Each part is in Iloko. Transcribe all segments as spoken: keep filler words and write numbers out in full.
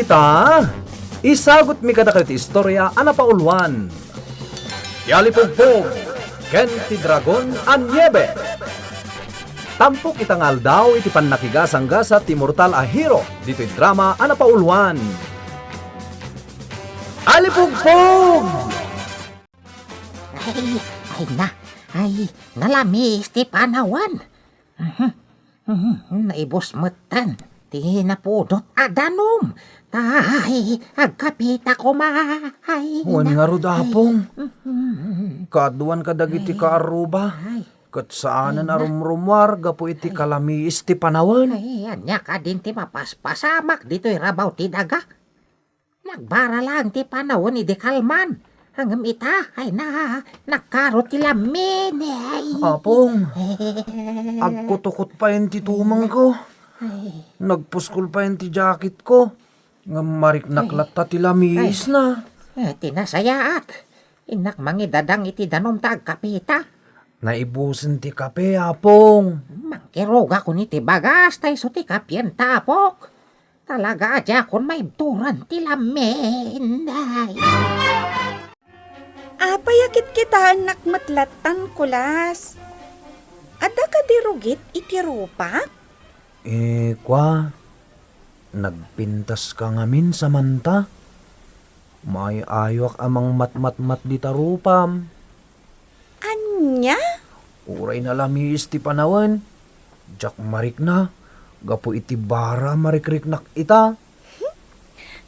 Ta, isagutmi kadakayo ti istorya a napauluan. Ti Alipugpug ken ti Dragon a Niebe. Tampok ita nga aldaw iti pannakigasanggasat ti mortal a hero ditoy drama a napauluan. Alipugpug! Ay, ay na, ay, nalamiis ti panawen. Mhm, mhm, naibus metten ti napudot a danum. Ay, agkapita koma. Ay, wen na, ngarud, ay, Apong. Mhm. Kaaduan kadagiti, ay, kaarruba. Ay. Ket saanen a, ay, na, rumrumuar gapu iti, ay, kalamiis ti panawen. Ay, ania kadin ti mapaspasamak ditoy rabaw ti daga? Nagbara laeng ti panawen idi kalman. Ngem ita, ay na, nagkaro ti lammi, ay. Apong, agkutukot payen ti tumengko. Ay. Nagpuskol payen ti jacketko. Ngem mariknak, ay, latta ti lamiisna. Ay. Eh, ti nasayaat. Innak mangidadang iti danum ta agkapita. Naibusen ti kape, Apong. Mangkirugakon iti bagas, ta isu ti kapienta, Apok. Talaga a diakon maibturan ti lammi, inday. Apay a kitkitaennak met lattan, Kulas? Adda kadi rugit iti rupak? Eh, kua, nagpintaska ngamin, Samantha. Maay-ayoak a mangmatmatmat dita rupam. Ania? Uray nalamiis ti panawen, diak marikna gapu iti bara a marikriknak ita.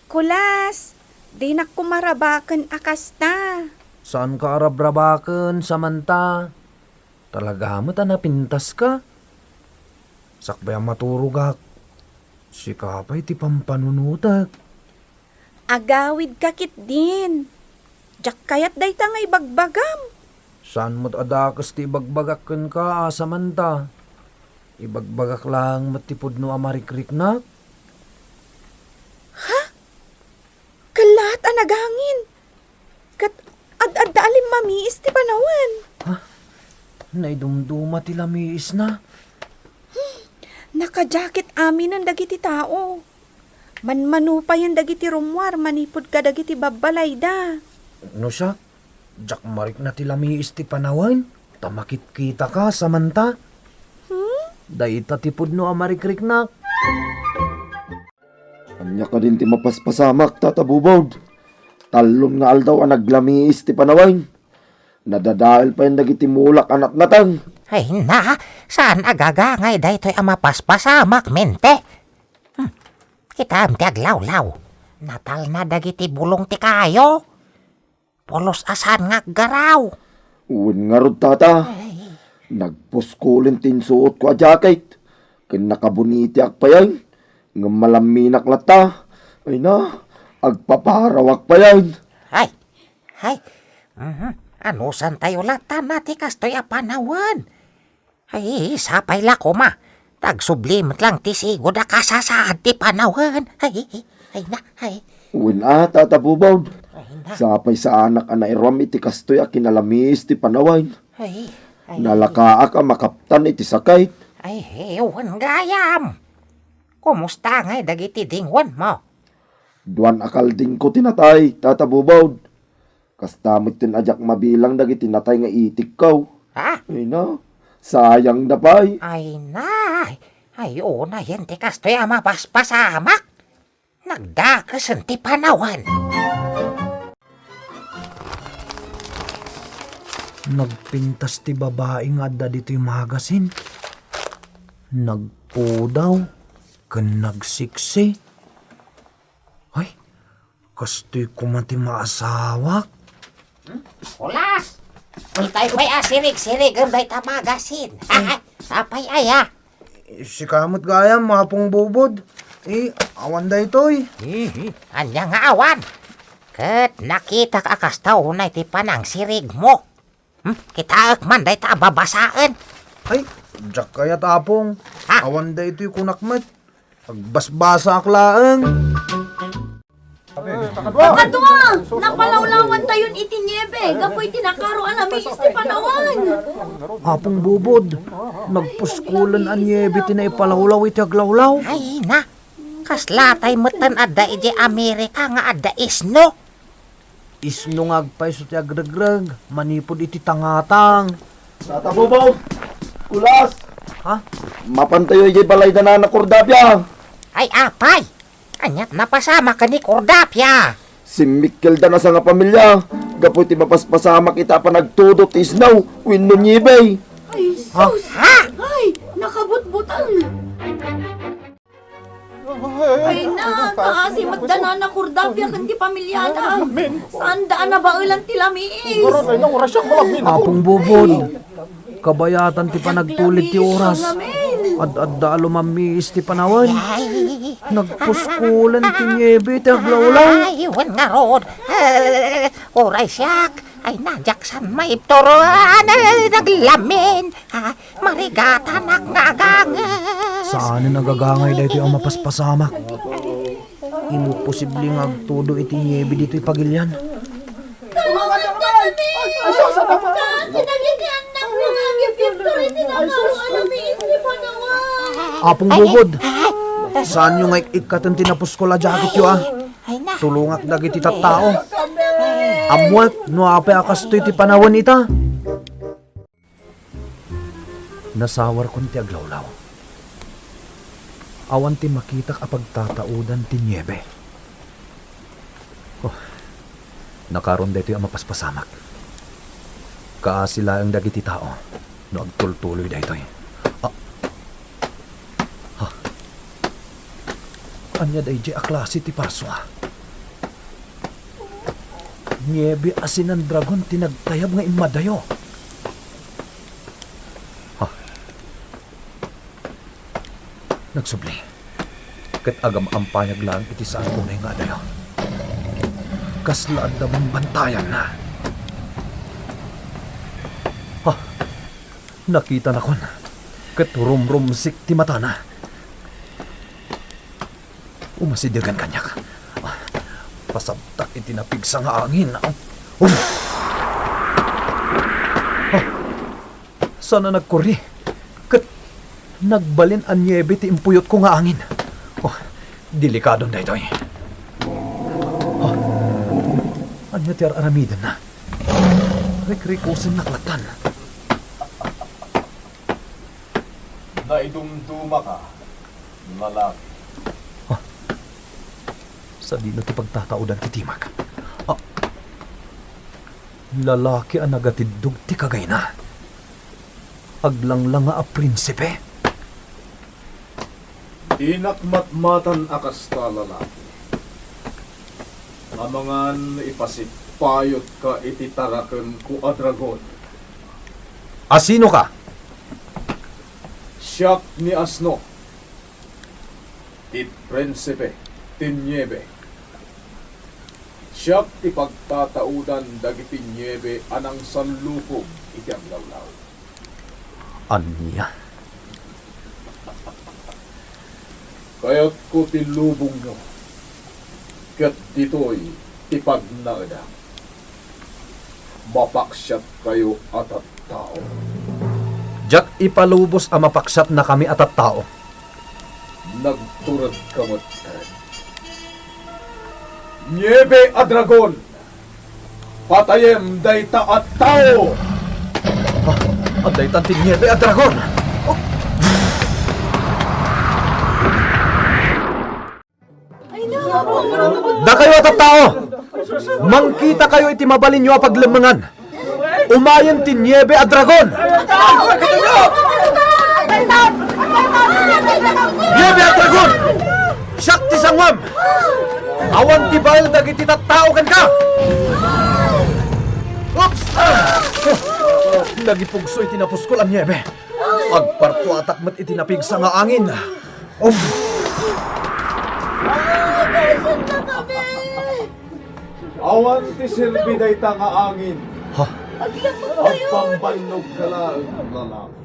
Kulas, dinak koma rabaken a kasta. Saanka a rabrabaken, Samantha. Talaga met a napintaska. Sakbay a maturogak, sika pay ti pampanunotek. Agawidka ketdin. Diak kayat dayta nga ibagbagam. Saan met a dakes ti ibagbagak kenka, Samantha? Ibagbagak laeng met ti pudno a marikriknak. Ha? Kellaat a nagangin. Ket ad-adda a limmamiis ti panawen. Ha? Naidumduma ti lamiisna. Hmm. Nakajaket aminen dagiti tao. Manmanupayen dagiti rummuar manipud kadagiti babbalayda. No siak, diak marikna ti lamiis ti panawen, ta makitkitaka, Samantha. Hmm? Dayta ti pudno a marikriknak. Ania kadin ti mapaspasamak, Tata Bubod? Tallon nga aldaw a naglamiis ti panawen. Nadadael payen dagiti mulak a natnateng. Ay na, saan a gagangay daytoy a mapaspasamak, Mente? Hmm, kitaem ti aglawlaw. Natalna dagiti bulong ti kayo. Pulos a saan nga aggaraw. Wen ngarud, Tata. Ay. Nagpuskolen ti insuotko a jacket. Ken nakabunitiak payen. Ngem malamminak latta. Ay na, agpaparawak payen. Ay, ay. Mhm. Anusantayo latta na ti kastoy a panawen? Ay, sapay la koma. Ta agsubli met lang ti sigud a kasasaad ti panawen. Ay, ay na, ay. Wen a, Tata Bubod. Ay na. Sapay saanak a nairuam iti kastoy a kinalamiis ti panawen. Ay, ay. Nalakaak a makaptan iti sakit. Ay, wen gayam. Kumusta ngay dagiti dingwen mo? Duan a kaldingko ti natay, Tata Bubod. Kasta met ti diak mabilang dagiti natay nga itikko. Ha? Ay na, sayangda pay. Ay na, ay, ay, unayen ti kastoy a mapaspasamak. Nagdakesen ti panawen. Nagpintas ti babai nga adda ditoy magasin. Nagpudaw ken nagsiksi. Ay, kastoy koma ti maasawak. Hmm? Kulas! Itay pay a sirig-sirigem dayta magasin. Ay. Apay aya? Sika met gayam, Apong Bubod. Eh, awan daytoy. Eh, ania nga awan? Ket nakitak a kasta unay ti panangsirig mo. Hmm? Kitaek man dayta a babasaen. Ay, diak kayat, Apong. Ha? Awan daytoy kunak met. Agbasbasaak laeng. Kadua, napalawlawantayon iti niebe gapu iti nakaro a lamiis ti panawen. Apong Bubod, nagpuskolen a niebe ti naipalawlaw iti aglawlaw. Ay na, Kasla tay metten adda idiay Amerika nga adda isno? Isno nga agpayso ti agregreg manipud iti tangatang. Tata Bubong! Kulas! Ha? Mapantayo idiay balay da Nana Cordapia. Ay, apay! Ania't napasamak ken ni Cordapia? Simmikkelda a sanga pamilia gapu iti mapaspasamak ita a panagtudo ti isno wenno niebe. Ay, sus! Ha? Ay, nakabutbuteng! Ay na, kaasi met da Nana Cordapia ken ti pamiliana. Saanda a nabaelan ti lamiis. Apong Bubod, kabayatan ti panagtulid ti oras. Ad-adda a lumammiis ti panawen. Nagpuskolen ti niebe ti aglawlaw. Ay, wen ngarud. Eh, uray siak. Ay na, diak san maibturan. Ay, naglamin. Ah, marigatanak nga aganges. Saanen a gagangay daytoy a mapaspasamak. Imposible nga agtudo iti niebe ditoy pagilian. Tulongan ka kami! Kasi dagiti annakmo nga agipintor iti nangaro a lamiis ti panawen. Apong Bubod, saanyo nga ik-ikkaten ti napuskol a jacketyo, a? Ay na. Tulongak dagiti tattao. Ammoek no apay a kastoy ti panawen ita. Nasawarkon ti aglawlaw. Awan ti makitak a pagtataudan ti niebe. Oh, nakaron daytoy a mapaspasamak. Kaasi laeng dagiti tao no agtultuloy daytoy. Ah. Ha? Ania daydiay a klase ti parsua? Niebe a sinandragon ti nagtayab nga immadayo. Ha? Nagsubli. Ket agam-ampayag laeng iti saan unay nga adayo. Kasla adda bambantayanna. Ha? Nakitanakon. Ket rumrumsik ti matana. Umasidegan kaniak. Ah, pasabtak iti napigsa nga angin. Uf! Ah, saan a nagkuri? Ket nagbalin a niebe ti impuyotko nga angin. Oh, delikadon daytoy. Ah, ania ti ar-aramidenna? Rikrikusennak lattan. Naidumdumaka, lalaki. Ah, sadino ti pagtataudan ti timak? Ah, lalaki a nagatiddog ti kagayna. Aglanglanga a prinsipe. Dinak matmatan a kasta, lalaki. Amangan ipasippayotka iti tarakenko a dragon. A sinoka? Siak ni Asno, ti prinsipe ti niebe. Siak ti pagtataudan dagiti niebe a nangsallukog iti aglawlaw. Ania? Kayatko ti lubongyo, ket ditoy ti pagnaedak. Mapaksiatkayo a tattao. Diak ipalubos a mapaksiatnakami a tattao. Nagturedka met. Niebe a dragon! Patayem dayta a tao! Ah, adda itan ti niebe a dragon! Oh! Dakayo a tattao! Mangkitakayo iti mabalinyo a paglemmengan! Umayen ti niebe a dragon! Niebe a dragon! Siak ti sanguam! Awan ti bael dagiti tattao kenka! Oops! Ah! Nagipugso iti napuskol a niebe. Agpartuatak met iti napigsa nga angin. Uff! Awan ti serbi dayta nga angin. Ha? Agpambannog ka laeng, lalaki.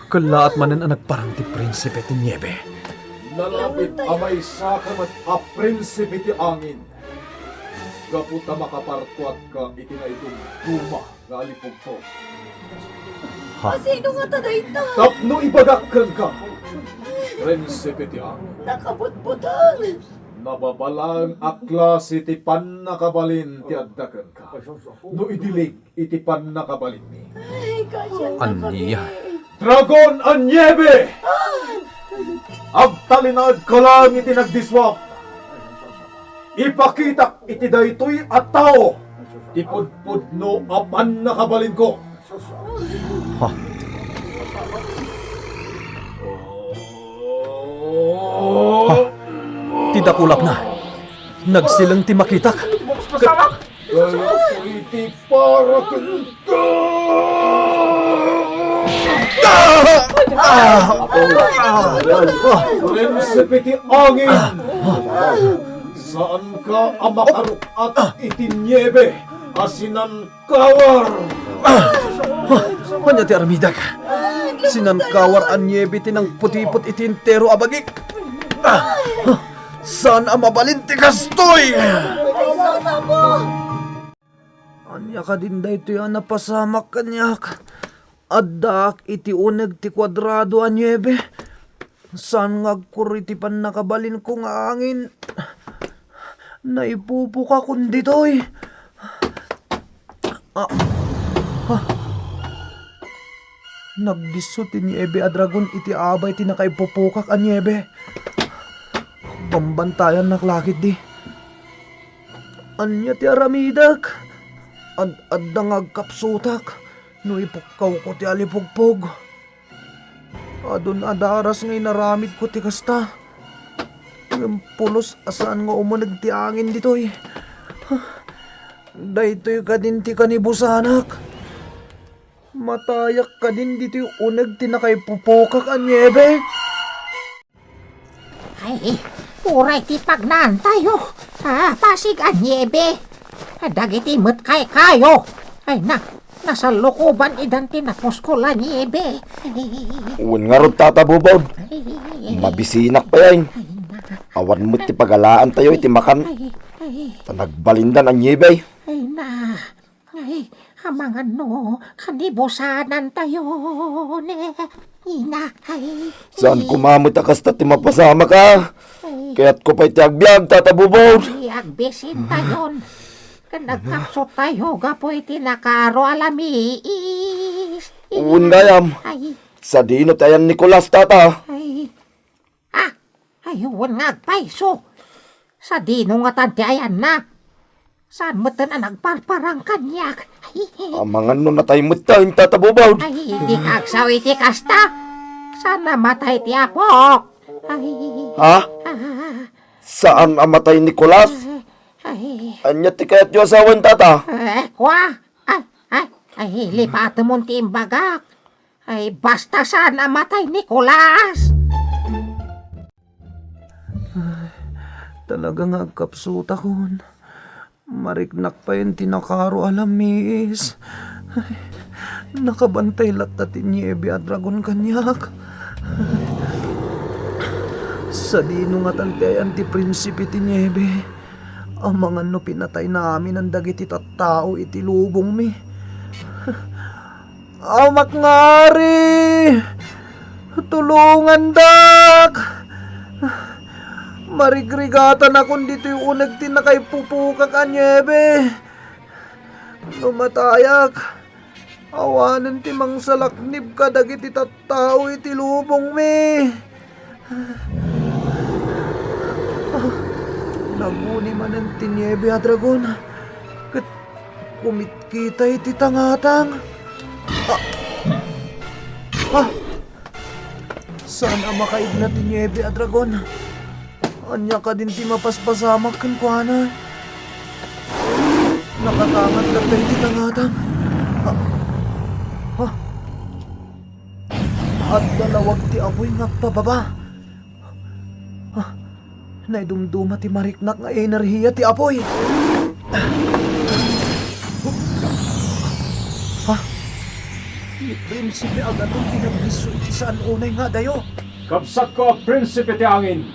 Kellaat manen a nagparang ti prinsipe ti niebe. Nalapit a maysaka met a prinsipe ti angin. Gapu ta makapartuatka iti naidumduma nga alipugto. Ha? Asino ngata dayta? Tapno ibagak kenka, Prinsipe ti angin. Nakabutbuteng. Nababalaeng a klase ti pannakabalin ti adda kenka. No idilig iti pannakabalinmi. Ay, kasian Ania? Dragon a niebe! Agtalinaedka lang iti nagdiswak. Ipakitak iti daytoy a tao ti pudpudno a pannakabalinko. Ha? Ha? Ti dakulapna. Nagsileng ti makitak. Ket daytoy ti para kenka. Prinsipe ti angin. Saanka a makaruk-at iti niebe a sinan- Kawar! Ah! Ah! Ania ti aramidek? Sinankawar a niebe ti nangputipot iti entero a bagik. Ah! Ah! Saan a mabalin ti kastoy? Ania kadin daytoy a napasamak kaniak? Addaak iti uneg ti kuadrado a niebe. Saan nga agkurri ti pannakabalinko nga angin? Naipupukakon ditoy. Ah. Ah. Nagdisso ti niebe a dragon iti abay ti nakaipupukak a niebe. Bambantayannak la ketdi. Ania ti aramidek? Ad-adda nga agkapsutak no ipukkawko ti alipugpog. Adun a daras nga inaramidko ti kasta. Ngem pulos a saan nga umuneg ti angin ditoy. Daytoy kadin ti kanibusanak. Matayak kadin ditoy uneg ti nakaipupukak a niebe. Ay, uray ti pagnaantayo. Ah, pasig a niebe. Dagiti met kaykayo. Ay na, nasallukoban idan ti napuskol a niebe. Wen ngarud, Tata Bubod. Ay, mabisinak pay. Awan met ti pagalaantayo iti makan. Ay, ay. Ta nagbalindan a niebe. Ay na. Ay, amangan no, kanibusanantayo, ne, ina, ay. Saan koma met a kasta ti mapasamak a? Ay. Kayatko pay ti agbiag, Tata Bubod. Ay, agbisintayon. Ken nagkapsutayo gapu iti nakaro a lamiis. Wen gayam. Ay. Sadino ti ayan ni Nicolas, Tata? Ay. Ah, ay, wen nga agpayso. Sadino ngatan ti ayanna? Saan metten a nagparparang kaniak? Ay, amangan no natay metten, Tata Bubod. Ay, dika agsaw iti kasta. Saan a matay ti apok? Ay. Ha? Ah. Saan a matay ni Nicolas? Ay. Ania ti kayatyo a sawen, Tata? Eh, kua? Ay, ay, ay, lipatemon ti imbagak. Ay, basta saan a matay ni Nicolas. Ay, talaga nga agkapsutakon. Mariknak pay ti nakaro a lamiis. Ay, nakabantay latta ti niebe a dragon kaniak. Sadino ngatan ti ayan ti prinsipe ti niebe? Amangan no pinatayna amin dagiti tattao iti lubongmi. Amak nga Ari, tulongandak! Marigrigatanakon ditoy uneg ti nakaipupukak a niebe. No matayak, awanen ti mangsalaknib kadagiti tattao iti lubongmi. Ah, naguni manen ti niebe a dragon, ket kumitkita iti tangatang. Ah! Ah! Saan a makaigna ti niebe a dragon? Ania kadin ti mapaspasamak kenkuana? Nakatangat latta iti tangatang. Ah! Ah! Adda lawag ti apuy nga agpababa. Ah, naidumduma ti mariknak nga enerhiya ti apuy. Ha? Ni Prinsipe Agaton ti nagdisso iti saan unay nga adayo. Kabsatko a Prinsipe ti Angin,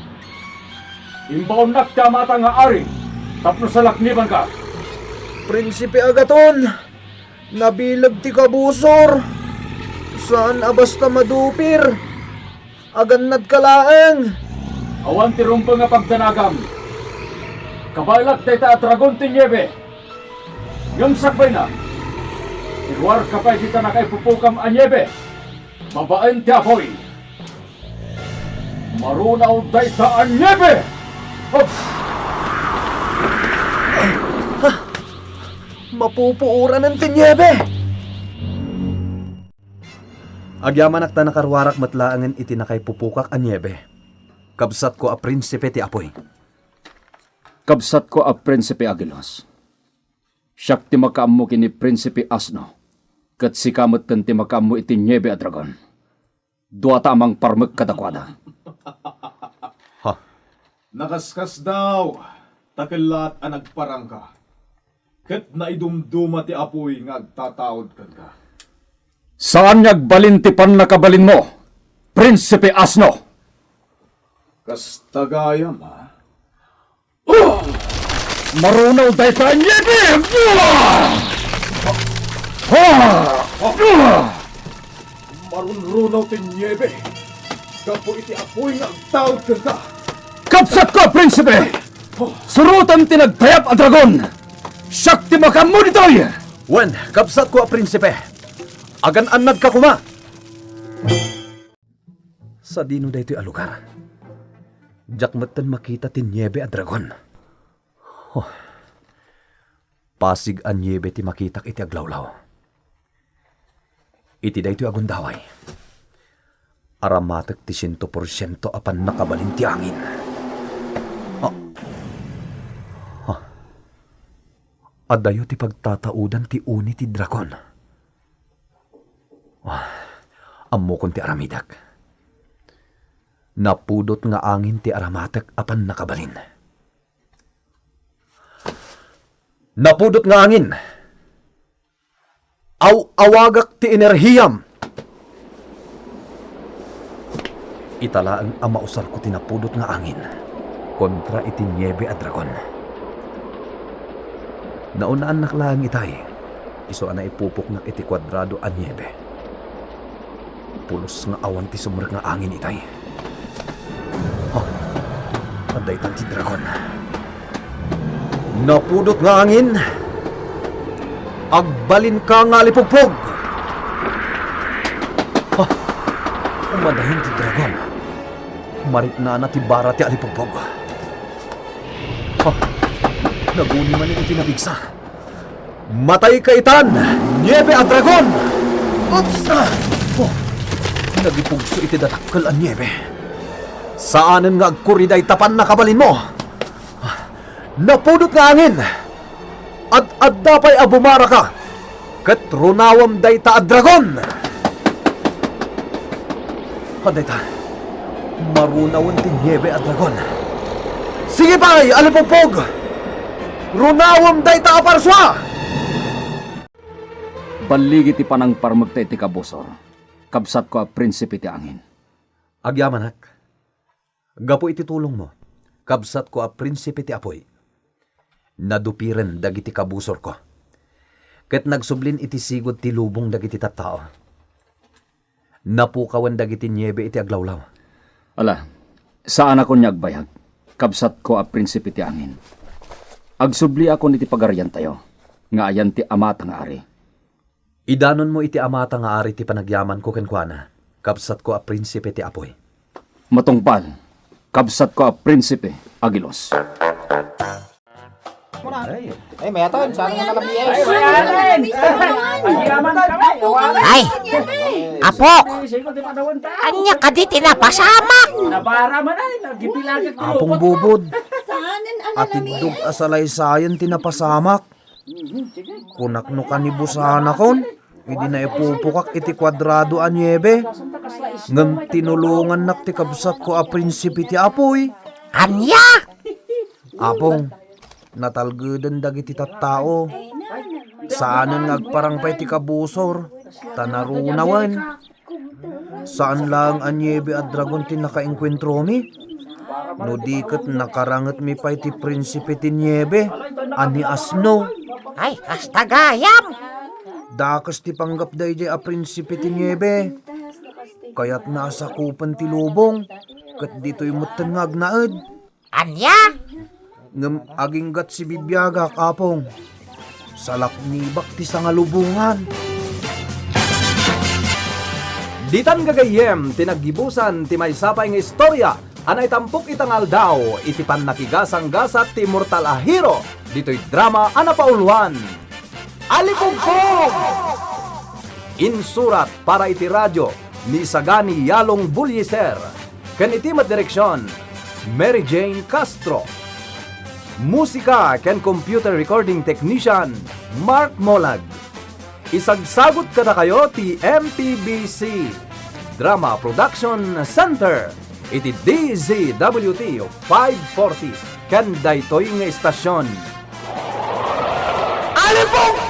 imbaonnak ti amata nga ari tapno salaknibanka. Prinsipe Agaton, nabileg ti kabusor. Saan a basta madupir. Agannadka laeng! Awan ti rumbeng a pagdanagam. Kabaelak dayta a dragon ti niebe. Ngem sakbayna, iruarka pay dita nakaipupukam a niebe babaen ti apuy. Marunaw dayta a niebe! Ups! Mapupuoranen ti niebe! Agyamanak ta nakaruarak met laengen iti nakaipupukak a niebe. Kabsatko a prinsipe ti apuy. Kabsatko a Prinsipe Agilos. Siak ti makaammo ken ni Prinsipe Asno, ket sika metten ti makaammo iti niebe a dragon. Duata a mangparmek kadakuada. Ha? Nakaskasdaaw, ta kellaat a nagparangka, ket naidumduma ti apuy nga agtataud kenka. Saan nga agbalin ti pannakabalinmo, Prinsipe Asno! Kasta gayam, a? Marunaw dayta a niebe! Marunrunaw ti niebe gapu iti apuy nga agtaud kenka. Kabsatko a prinsipe! Surotem ti nagtayab a dragon! Siak ti makaammo ditoy! Wen, kabsatko a prinsipe, agan-annadka koma! Sadino daytoy a lugar? Diak metten makita ti niebe a dragon. Oh. Pasig a niebe ti makitak iti aglawlaw. Iti daytoy a gundaway, aramatek ti siento porsiento a pannakabalin ti angin. Ah. Ah. Adayo ti pagtataudan ti uni ti dragon. Ah, ammokon ti aramidek. Napudot nga angin ti aramatek a pannakabalin. Napudot nga angin! Aw-awagak ti enerhiam! Ita laeng a mausarko ti napudot nga angin kontra iti niebe a dragon. Naunaannak laeng itay, isu a naipupoknak iti kuadrado a niebe. Pulos nga awan ti sumrek nga angin itay. Ha? Adda itan ti dragon. Napudot nga angin, agbalinka nga alipugpog! Ha? Umadayon ti dragon. Mariknana ti bara ti alipugpog. Ha? Naguni manen iti napigsa. Matayka itan, niebe a dragon! Oops! Ah! Oh. Nagipugso iti dadakkel a niebe. Saanen nga agkuri dayta pannakabalinmo. Napudot nga angin! Ad-adda pay a bumaraka, ket runawem dayta a dragon! Adda ita, marunawen ti niebe a dragon. Sige pay, alipugpog! Runawem dayta a parsua! Balligi ti panangparmekta iti kabusor, kabsatko a prinsipe ti angin. Agyamanak. Gapu iti tulongmo, kabsatko a prinsipe ti apuy, nadupiren dagiti kabusorko, ket nagsublin iti sigud ti lubong dagiti tattao. Napukawen dagiti niebe iti aglawlaw. Ala, saanakon nga agbayag, kabsatko a prinsipe ti angin. Agsubliakon iti pagariantayo, nga ayan ti amata nga ari. Idanonmo iti amata nga ari ti panagyamanko kenkuana, kabsatko a prinsipe ti apuy. Matungpal, kabsatko a prinsipe, Agilos. Ay, mayaton, saan nga nalabi, eh? Ay, apo! Ania kadi ti napasamak? Apong Bubod, atiddog a salaysayen ti napasamak. Kunak no kanibusanakon, idi naipupukak iti kuadrado a niebe, ngem tinulongannak ti kabsatko a prinsipe ti apuy. Ania? Apong, natalgeden dagiti tattao. Saanen nga agparang pay ti kabusor, ta narunawen. Saan laeng a niebe a dragon ti nakaengkuentromi? No di ket nakarangetmi pay ti prinsipe ti niebe a ni Asno. Ay, kasta gayam! Dakes ti panggep daydiay a prinsipe ti niebe. Kayatna a sakupen ti lubong, ket ditoy metten nga agnaed. Ania? Ngem aginggat sibibiagak, Apong. Salaknibak ti sangalubongan. Ditan gagayyem ti naggibusan ti maysa pay nga istorya a naitampok ita nga aldaw iti pannakigasanggasat ti immortal a hero ditoy drama a napauluan, Alipugpog! Insurat para iti radio ni Isagani Yalong Bulliser ken iti met direksion, Mary Jane Castro. Musika ken computer recording technician, Mark Molag. Isagsagut kadakayo ti M P B C Drama Production Center iti D Z W T five forty ken daytoy nga istasyon. Alipong